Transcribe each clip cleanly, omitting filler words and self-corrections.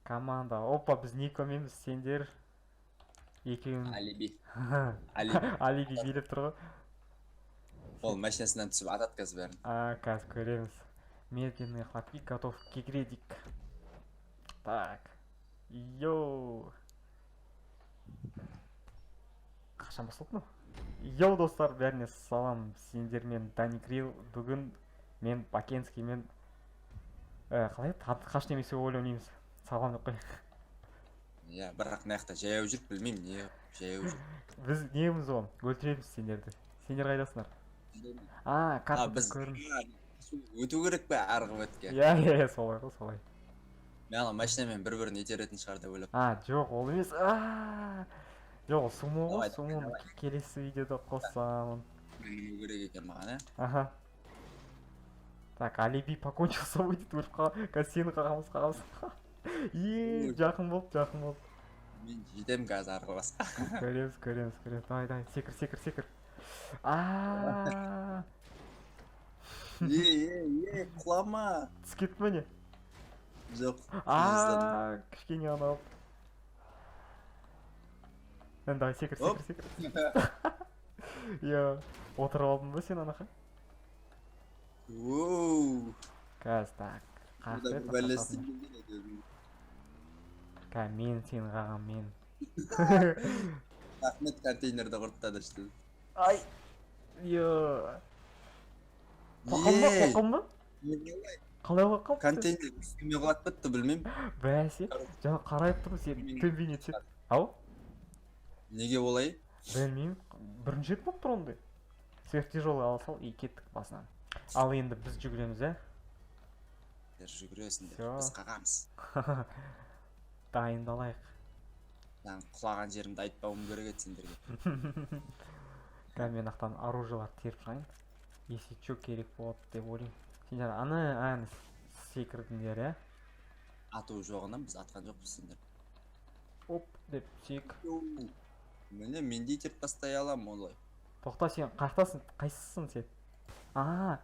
Команда. Опа, біз Никоменбіз, сендер екеуің. Алиби. Алиби. Алиби билеп тұр ғой. Ол машинасынан түсіп атады қазір бәрін. А, қазір көреміз. Медленные хлопки, готов к игре дейік. Так. Йоу. Қашан басталды мынау? Йоу, достар, бәріне салам. Сендермен Дани Крил. Бүгін мен Бакенскиймен қалай еді? Қаш немесе өл ойнаймыз. Салам деп қой. Иә, бірақ мына жақта жаяу жүріп білмеймін, не жаяу жүріп. Біз неміз ғой, өлтіреміз сендерді. Сендер қайдасыңдар? А, А, картада біз көрін. өту керек пе арғы бетке? Иә, иә, иә, солай ғой, солай. Мен ана машинамен бір бірін итеретін шығар деп ойлап. А, жоқ, ол емес. А, жоқ, ол сумо ғой, Давай, давай, сумоны давай. Келесі видеода қосамын. Міну керек екен маған, иә? Аха. Так, алиби покончил с собой дейді, өліп қал. Қазір сені қағамыз, қағамыз. Е, Ой. жақын болды, жақын болды. Мен жетемін қазір арғы басқа. Көреміз, көреміз, көреміз. Давай, давай, секір, секір, секір. А, Е, е, е, құлама. Түсіп кетті ме, не? Жоқ. А, кішкене ғана алып. Енді давай, секір, Оп. секір, секір. Иә, отырып алдың ба сен анақа? Оу. Қазір, так. Burada Қаяқта bir еді, бәле қашатын? істеген еді. Қазір мен сені қағам, мен. Рахмет, контейнерді құрттады что. Ай. Йо. Қорқам ба, Ей, қорқам ба? не? Қалай қорқам? Контейнер үстіме құлап кетті, білмеймін. Бәсе, жаңа қарайып тұрмын, сен Мен- төбеңе түседі. Ау? Неге олай? Білмеймін, бірінші рет болып тұр ондай. Сверхтяжелый ала сал и кеттік басынан. Ал енді біз жүгіреміз, ә? Сендер жүгіресіңдер, Всё. біз қағамыз. Дайындалайық. Жаңа құлаған жерімді айтпауым керек еді сендерге. Қазір мен ақтан оружиеларды теріп шығайын. Если чё, керек болады деп ойлаймын. Сендер аны аны секірдіңдер, иә? Ату жоғынан біз атқан жоқпыз сендер. Оп деп сек. Міне, мен де итеріп тастай аламын олай. Тоқта, сен қаяқтасың? Қайсысың сен? А,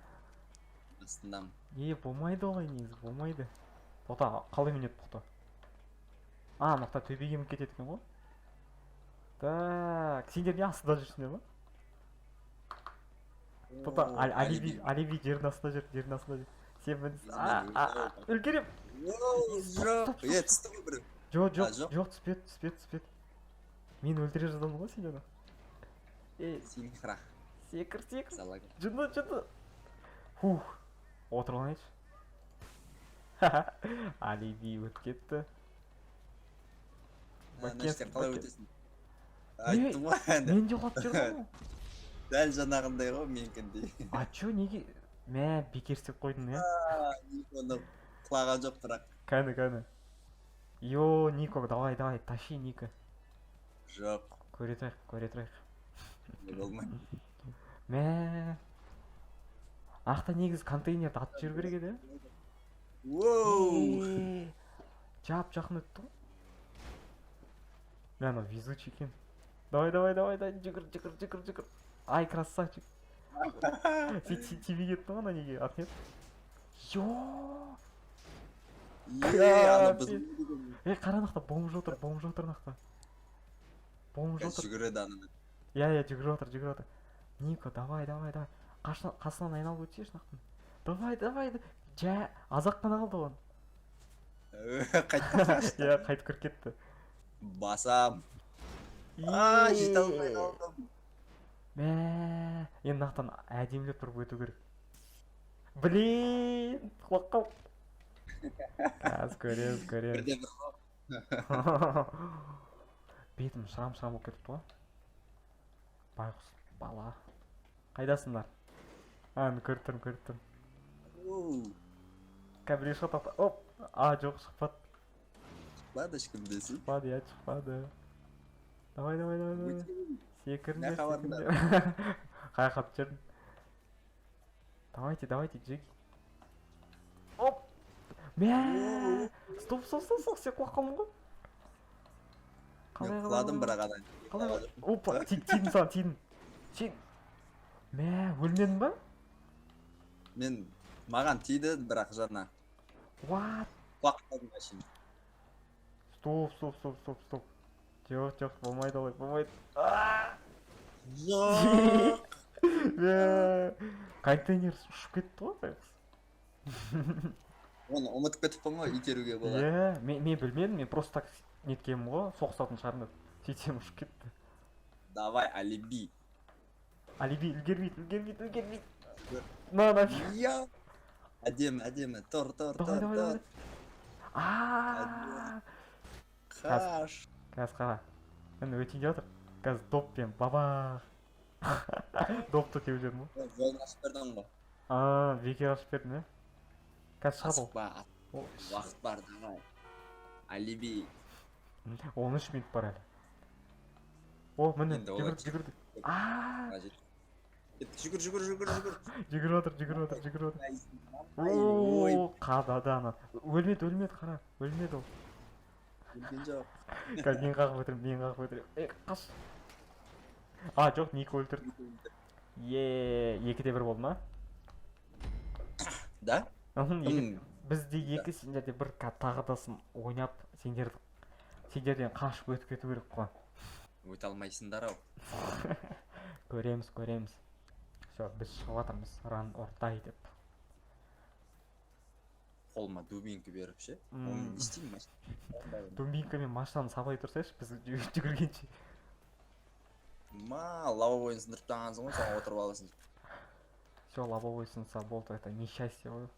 Астындамын. е, болмайды олай негізі, болмайды. Тоқта, қалай мінеді, тоқта? А, мына жақта төбеге мініп кетеді екен ғой. Так, сендер не астында жүрсіңдер ма? Тоқта, О, алиби, алиби жердің астында жүр, жердің астында жүр. Сен мін. А, Өзімен а, өзі а, үлгерем. Оу, Стоп, жоқ. стоп, Е, стоп. түсті ғой біреу. Жоқ, жоқ, А, жоқ? жоқ, түспеді, түспеді, түспеді. Мен өлтіре жаздадым ғой сені ана. Е, Синхра. Секір, секір. Салага. Жынды, жынды. Фух. Отырып алайыншы. Алиби өтіп кетті. Ана Бакенский, жерде қалай Бакен. өтесің? Айттым ғой енді. Мен де құлап жүрдім ғой. Дәл жаңағындай ғой менікіндей. А чё, неге? Мә, бекер істеп қойдың, иә? Оны құлаған жоқ бірақ. Кәні, кәні. Йо, Нико, давай, давай, тащи, Нико. Жоқ, Көре тұрайық, көре тұрайық. не болмайды. Мә. Ақта негізі контейнерді атып жіберу керек еді, иә? Воу! Е, жап жақын өтті ғой. Мә, анау везучий екен. Давай, давай, давай, давай, жүгір, жүгір, жүгір, жүгір. Ай, красавчик. Сен тиме кеттің ғой ана неге, Ахмет? Йо! Е, ана біз Е, қара, ана жақта бомж отыр, бомж отыр ана жақта. Бомж отыр. жүгіреді ана. Иә, иә, жүгіріп жатыр, жүгіріп жатыр. Нико, давай, давай, давай. Қасынан айналып өтсейші мына. Давай, давай. Жә, аз-ақ қана қалды оған. Қайтып қашты. Иә, қайтып кіріп кетті. Басам. А, жете алмай қалдым. Мә, енді мына жақтан әдемілеп тұрып өту керек. Блин, құлап қалып. Қазір көреміз, көреміз. Бірде бір ғой. Бетім шрам шрам болып кетіпті ғой. Байғұс бала. Қайдасыңдар? А, көріп тұрмын, көріп тұрмын. Оу, Қазір біреу шығады тоқта. Оп! А, жоқ, шықпады. шықпады ешкім десей. Шықпады, иә, шықпады. Давай, давай, давай, давай. Секіріңдер, Не хабарыңдар? секіріңдер. Қаяққа атып жібердің? Давайте, давайте, джиги. Оп! Мә! Стоп, стоп, стоп, стоп, сен құлап қалдың ғой. Мен Қалай, қалай, құладым қалай? бірақ ана. Қалай, қалай? Опа, тидім саған, тидім. Сен. Мә, өлмедің ба? Мен маған тиді бірақ жаңа. What? Құлап қалдым әшейін. Стоп, стоп, стоп, стоп, стоп. Жоқ, жоқ, болмайды олай, болмайды. А! Жоқ. Мә, контейнер ұшып кетті ғой байғұс. Оны ұмытып кетіппін ғой, итеруге болады. Иә, мен білмедім, мен просто так неткенмін ғой, соғысатын шығармын деп. Сөйтсем, ұшып кетті. Давай, алиби. Алиби үлгермейді, үлгермейді, үлгермейді. На, нафиг. Я. Әдемі, әдемі. Тұр, тұр, Давай, тұр, давай, давай. Тұр. А! Қаш. Қазір қара. Міне, өтейін деп жатыр. Қазір доппен бабах. Допты теуіп жібердім ғой. Жолын ашып бердің ғой. А, бекер ашып бердім, иә. Қазір шығады ол. Асықпа, О, уақыт бар, давай. Алиби. 13 минут бар әлі. О, міне, Енді олай жүгірді, жүгірді. А, Кеттік, жүгір, жүгір, жүгір, жүгір. Жүгіріп жатыр, жүгіріп жатыр, жүгіріп жатыр. Ой, О, қадады ана. Өлмеді, өлмеді, қара. Өлмеді ол. өлген жоқ. Қазір мен қағып өлтіремін, мен қағып өлтіремін. Ей, қаш. А, жоқ, Нико өлтірді. Е, 2-де 1 болды ма? Да? Мхм, екі. Бізде екі, сендерде бір. Тағы да сын ойнап, сендерден қашып өтіп кету керек қой. Өте алмайсыңдар ау. Көреміз, көреміз. Все, біз шығып жатырмыз run or die деп. Қолыма дубинка беріп ше. Оны не істеймін машина? Дубинкамен машинаны сабай тұрсайшы, біз жүгіргенше. Ма, лобовойын сындырып тастағансың ғой, соған отырып аласың. Все, лобовой сынса болды, это несчастье ғой.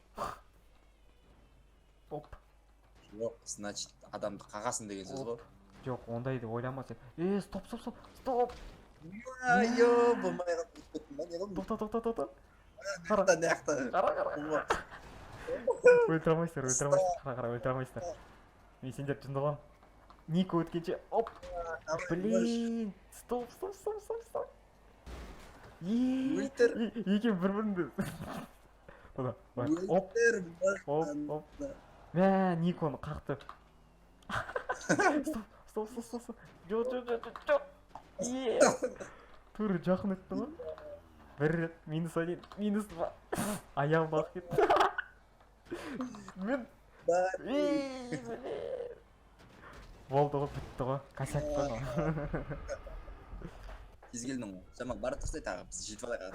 Оп. Жоқ, значит, адамды қағасың деген сөз ғой. Жоқ, ондайды ойлама сен. Е, стоп, стоп, стоп, стоп. Айо, болмай қалып кеттім ба, не қылдым? Тоқта, тоқта, тоқта, қара. Мына жақта. Қара, қара. Өлтіре алмайсыңдар, өлтіре алмайсыңдар. Қара, қара, өлтіре алмайсыңдар. Мен сендерді жынды. Нико өткенше, оп. Блин, стоп, стоп, стоп, стоп, стоп. Е. Өлтір. Екеуі бір біріңді. Мына, былай, оп. Өлтір. Оп, оп. Мә, Никоны қақты. Стоп, стоп, стоп, стоп, стоп. Жоқ, жоқ, жоқ, жоқ, жоқ. Е, тура жақын өтті ғой. Бір рет минус один, минус два. Аяғым бағып кетті мен. Ей, блин. Болды ғой, бітті ғой, косяк қой мынау. Тез келдің ғой, жаман. Бара тұрсай, тағы біз жетіп алайық.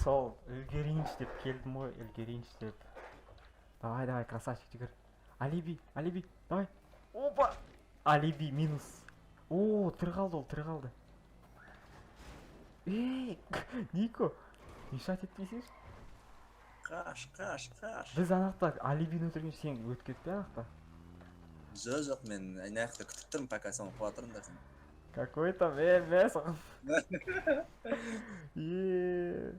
Сол үлгерейінші деп келдім ғой, үлгерейінші деп. Давай, давай, красавчик, жүгір. Алиби, алиби, давай. Опа, алиби минус. О, тірі қалды ол, тірі қалды. Ей, Нико, мешать етпесеңші. Қаш, қаш, қаш. Біз ана жақта алибині өлтіргенше, сен өтіп кетпе ана жақта. Жоқ, жоқ, мен ана жақта күтіп тұрмын, пока соны қуа тұрыңдар сен. Какой там, е, мә саған. Е,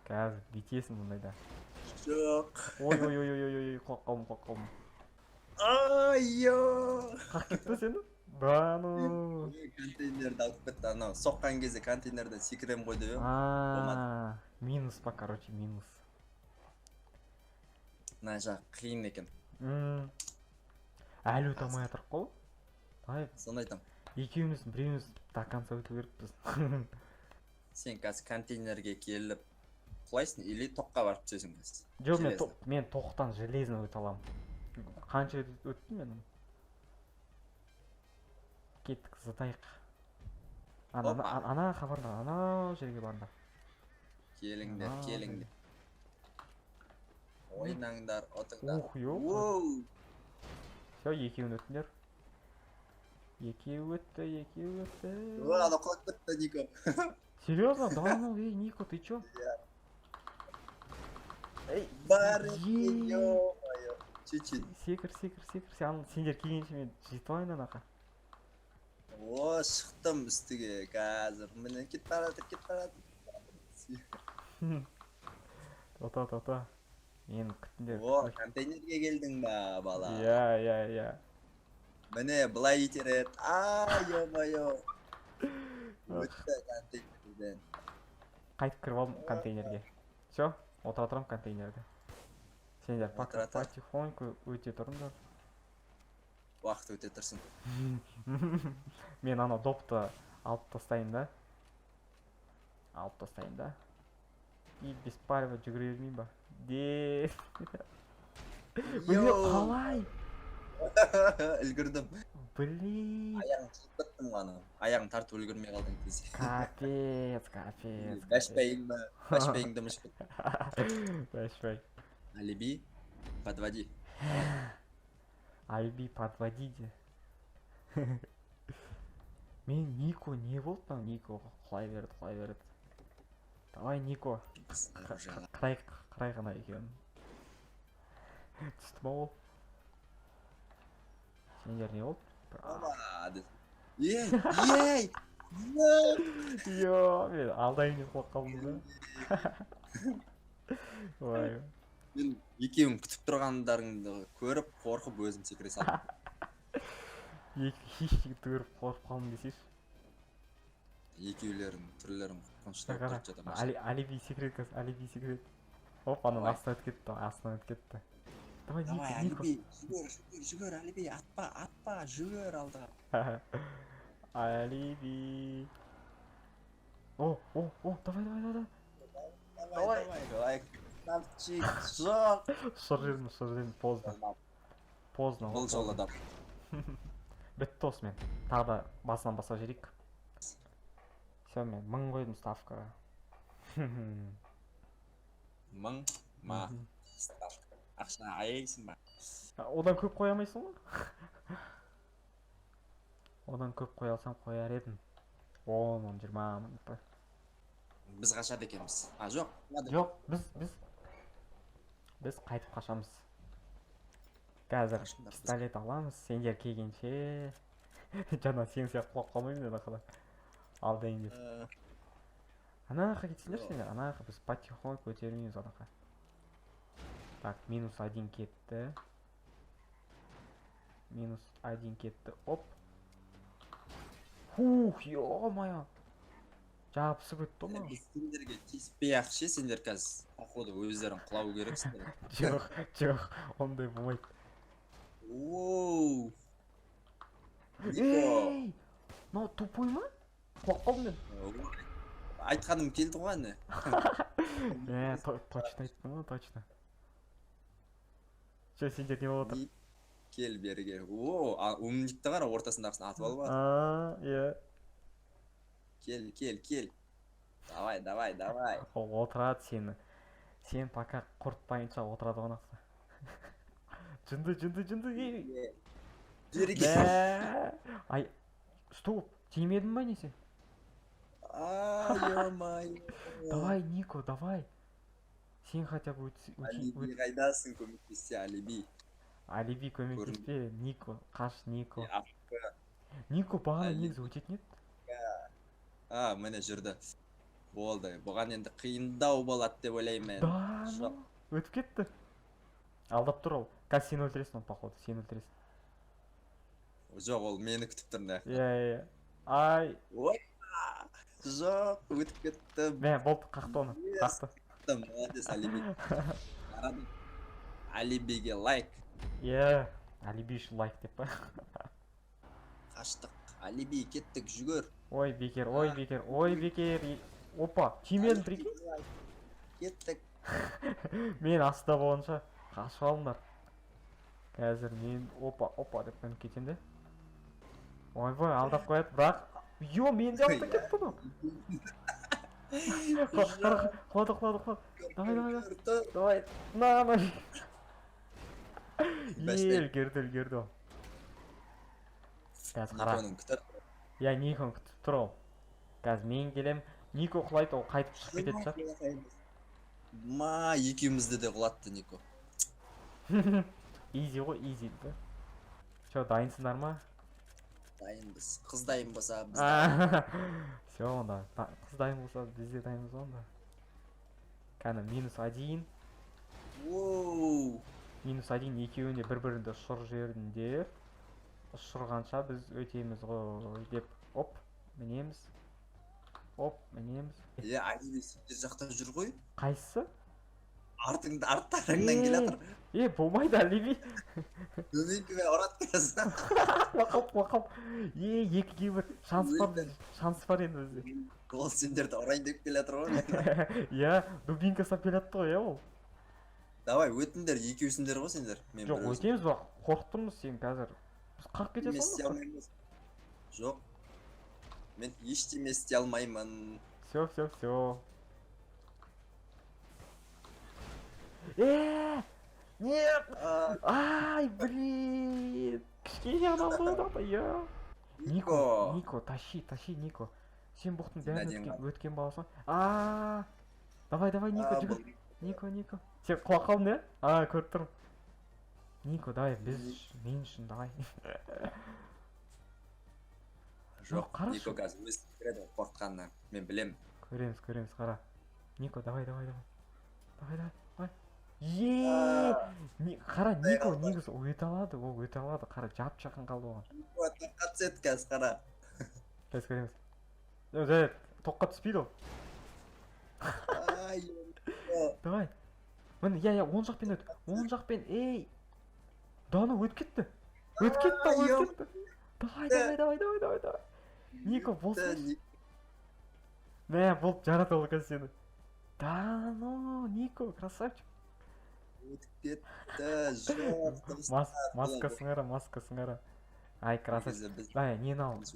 қазір бүйтесің мұндайда. Жоқ. Ой, ой, ой, ой, ой, ой, құлап қалдым, құлап қалдым. Айо. Қақ кетті сені, да ну? Контейнерді алып кетті. Анау соққан кезде контейнерден секіремін ғой деп едім. А, минус па, короче, минус. Мына жақ қиын екен. Әлі өте алмай жатырық қой, давай. Соны айтамын. Екеуміз, біреуміз до конца өту керекпіз. Сен қазір контейнерге келіп құлайсың или тоққа барып түсесің қазір. Жоқ, мен Железно. Мен тоқтан железно өте аламын. Қанша рет өттім мен? Кеттік, зытайық. Ана, ана, Опа. ана жаққа барыңдар, анау жерге барыңдар. Келіңдер, Анау келіңдер, ойнаңдар, отырыңдар. Ух, ё. Воу. Все, екеуін өттіңдер. Екеуі өтті, екеуі өтті. О, ана құлап кетті, Нико. Серьезно? Да ну, ей, Нико, ты чё? Ей. Бар. Е. Ё-моё, чуть-чуть. Секір, секір, секір. Сен, сендер келгенше мен жетіп алайын ана жаққа. О, шықтым үстіге қазір. Міне, кетіп бара жатыр, кетіп бара жатыр. Тоқта, тоқта, мені күтіңдер. О, контейнерге келдің ба, бала? Иә. Міне, былай итереді. А, ё-моё, өтті контейнерден. Қайтып кіріп алдым контейнерге. Все, отыра тұрамын контейнерде. Сендер пока Отыра тұр. потихоньку өте тұрыңдар. Уақыт өте тұрсын. Мен ана допты алып тастайын да, алып тастайын да, и без палева жүгіре бермеймін ба де. Блин, Йоу. қалай? Үлгердім. Блин. Аяғын тиіп кеттім ғана. Аяғын тартып үлгермей қалдым тез. Капец, капец. Бәшпәйің ба? Бәшпәйіңді мышып. Бәшпәй. Алиби, подводи. Алиби, подводите. Мен Нико не болды мынау? Нико құлай берді, құлай берді. Давай, Нико. Қырай, қырай ғана екеуін. Түсті ма ол? Сендер не болды? Оба, ей, ей! Йо, мен алдайын деп құлап қалдым да. Ой. Мен екеуің күтіп тұрғандарыңды көріп, қорқып, өзім секіре салдым. Екі хищникті көріп қорқып қалдым десейші. Екеулерің түрлерін қорқынышты Қара, болып жатыр. Али, Алиби секіреді қазір, Алиби секіреді. Оп, ананың Давай. астынан өтіп кетті, астынан өтіп кетті. Давай, Давай, Нико, Нико. Алиби, жүгір, жүгір, жүгір, Алиби, атпа, атпа, жүгір алдыға. Алиби. О, о, о, давай, давай, давай. Давай, давай, давай, красавчик, жоқ. Ұшыр жібердім, ұшыр жібердім, поздно. Поздно. Бұл жолы да. Бітті осымен. Тағы да басынан бастап жіберейік. Все, мен 1000 қойдым ставкаға. 1000 ма ставка? Ақша аяйсың ба? А, одан көп қоя алмайсың ғой. Одан көп қоя алсам, қояр едім. 10 мың, 20 мың па. Біз қашады екенбіз. А, жоқ. Жоқ, біз қайтып қашамыз. Қазір Қашыңдар, пистолет аламыз, сендер келгенше. Жаңа сен сияқты құлап қалмаймын мен ана алдайын деп. Ана жаққа кетсеңдер Жоқ. сендер, ана жаққа, біз потихоньку көтермейміз ана жаққа. Так, минус один кетті. Минус один кетті. Оп. Фух, ё-моё. Жабысып өтті ғой маған. Біз сендерге тиіспей ақ ше, сендер қазір, походу, өздерің құлау керексіңдер. Жоқ, жоқ, ондай болмайды. Оу, Нико! Ей! Мынау тупой ма? Құлап қалдым мен. Айтқаным келді ғой, әне. Ә, точно айттың ғой, точно. Че, сендер не болып жатыр? Кел бері, кел. О, а, умникті қара, ортасындағысын атып алып алды. А, иә. Кел, кел, кел, давай, давай, давай. Ол отырады сені. Сен пока құртпайынша отырады ғой анақта. Жынды, жынды, жынды. Ей. Бері кел. Мә. Ай, стоп, тимедің ба, не сен? А, ё-моё! Давай, Нико, давай. Сен хотя бы Алиби, өт. қайдасың? Көмектессе, Алиби. Алиби, көмектеспе, Нико, қаш, Нико. Нико бағана Алиби. негізі өтетін еді. А, міне, жүрді. Болды, бұған енді қиындау болады деп ойлаймын. Да, Жоқ. ну, өтіп кетті. Алдап тұр ол. Қазір сен өлтіресің оны, походу, сен өлтіресің. Жоқ, ол мені күтіп тұр мына жақта. Иә. Ай, Ой, жоқ, өтіп кетті. мә, болды, қақты оны. Yes. Қақты. Молодец, Алиби. Қарадым. Алибиге лайк. Иә, Алиби үшін лайк деп па. Қаштық, Алиби, кеттік, жүгір. Ой, бекер, ой, бекер, ой, бекер. Опа, тимедім, прикинь. Алибиге лайк. Кеттік. Мен астында болғанша қашып алыңдар. Қазір мен опа, опа деп мініп кетемін де. Ойбай, алдап қояды, бірақ ё, мен де алдап кетті ғой. Құлады, құлады, құлады. Давай, давай, давай. Тұр. Давай, на, на. Бәшбай. Е, үлгерді, үлгерді ол. Қазір қара. Никоның күтіп. Иә, Никоны күтіп тұр ол. Қазір мен келем. Нико құлайды, ол қайтып шығып кететін шығар. Ма, екеумізді де құлатты Нико. Изи ғой, изи да. Че, дайынсыңдар ма? Дайынбыз. Қыз дайын болса, біз. Все, онда қыз дайын болса, біз де дайынбыз ғой онда. Кәні, минус один. Воу! Минус один, екеуін де бір біріңді ұшырып жібердіңдер. Ұшырғанша біз өтеміз ғой деп. Оп, мінеміз. Оп, мінеміз. Е, Алиби сендер жақта жүр ғой. Қайсысы? Артыңда, арттарыңнан келе жатыр. Е, болмайды, Алиби. Дубинкамен ұрады қазір. Құлап, құлап. Е, 2-1. Шанс бар Өлді. бізде. Шанс бар енді бізде. Ол сендерді ұрайын деп келе жатыр ғой. Иә, дубинка ұстап келе жатты ғой, иә, ол. Давай, өтіңдер, екеусіңдер ғой сендер. Мен Жоқ, бір өзім. өтеміз, бірақ Қорқып тұрмыз сен қазір. Біз қағып кете Ештеме істей салмыз. алмаймыз. Жоқ. Мен ештеме істей алмаймын. Все, все, все. Э! Нет! А, Ай, блин! Кішкене адам ғой, я. Нико, Нико. Нико, тащи, тащи, Нико. Сен боқтың бәрін Один өткен, өткен баласың. А, давай, давай, Нико, А, жүгір. бұл- Нико, Нико. Сен құлап қалдың, иә? А, көріп тұрмын. Нико, давай, біз мен үшін давай. Жоқ, Қарашы. Нико қазір өзі кіреді қорыққанынан. Мен білем. Көреміз, көреміз, қара. Нико, давай, давай, давай. Давай, давай, давай. Е! Қара, Нико Қалды. Негізі өте алады, ол өте алады. Қара, жап жақын қалды оған. Нико тоққа түседі қазір, қара. Қазір көреміз. Жоқ, жарайды, тоққа түспейді ол. Ай, Нико. Давай. Міне, иә, иә, оң жақпен өт. Оң жақпен, ей. Да, анау өтіп кетті. Өтіп кетті, Ай, өтіп кетті. Давай, давай, давай, давай, давай, давай. Нико, болсайшы. Мә, болды, жаратылды ол қазір сені. Да, ну, Нико, красавчик. Өтіп кетті. Жоқ, достар. Маскасын қара, маскасын қара. Ай, красавчик. Негізі біз Давай, нені ал? біз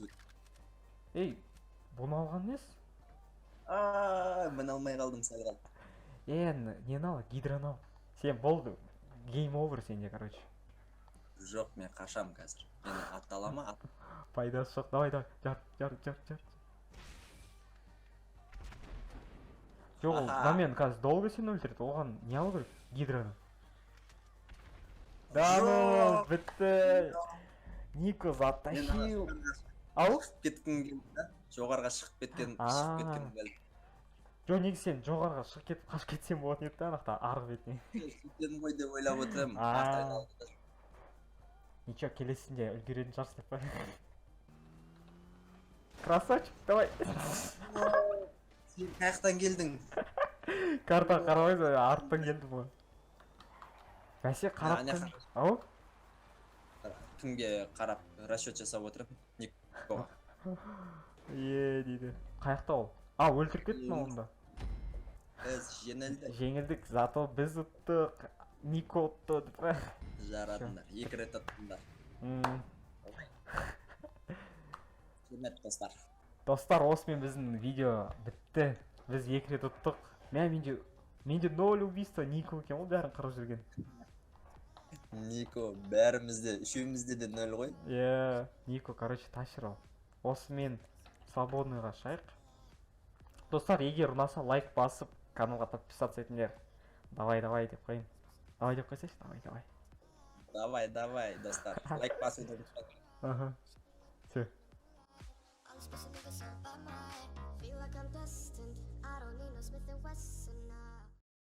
Ей, бұны алған несі? А, міне алмай қалдым сәл қалды. Е, нені ал? Гидраны ал. Сен болды. Game over сенде, короче. Жоқ, мен қашам қазір. Мені ата ала ма? Пайдасы жоқ. Давай, давай. Жар, жар, жар, жар. Жоқ, ол Аха. мынамен қазір долго сені өлтіреді. Оған не алу керек? Гидраны. Да ну, Жоқ. бітті. Нико Мен затащил. ана Ау? шығып кеткім келді да. Жоғарыға шығып кеткен, шығып кеткім келді. Жоқ, негізі сен жоғарыға шығып кетіп, қашып кетсең болатын еді да, ана жақта арғы бетіне. Сөйтемін ғой деп ойлап отырмын. А. Арт айналды да. Ничего, келесінде үлгеретін шығарсың деп па. Красавчик, давай. Сен қай жақтан келдің? Картаға қарамайсың, арттан келдім ғой. Бәсе, қарап Ана кім? Ау? Кімге қарап расчет жасап отырмын? Никоға. Е, дейді. Қаяқта ол? А, өлтіріп кетті ма онда? Біз жеңілдік. Жеңілдік, зато біз ұттық. Нико ұтты деп па. Жарадыңдар. Екі рет ұттыңдар. Құрметті достар. Достар, осымен біздің видео бітті. Біз екі рет ұттық. Мә, менде ноль убийство, Нико екен ғой бәрін қырып жүрген. Нико, бәрімізде, үшеумізде де нөл ғой. Иә, Нико, короче, тащер ол. Осымен свободныйға шығайық. Достар, егер ұнаса, лайк басып, каналға подписаться етіңдер. Давай, давай деп қояйын. Давай деп қойсайшы, давай, давай. Давай, давай, достар. Лайк басуды ұмытпаңдар. Ага. Все. I'm supposed to live this up by my. Feel like I'm destined.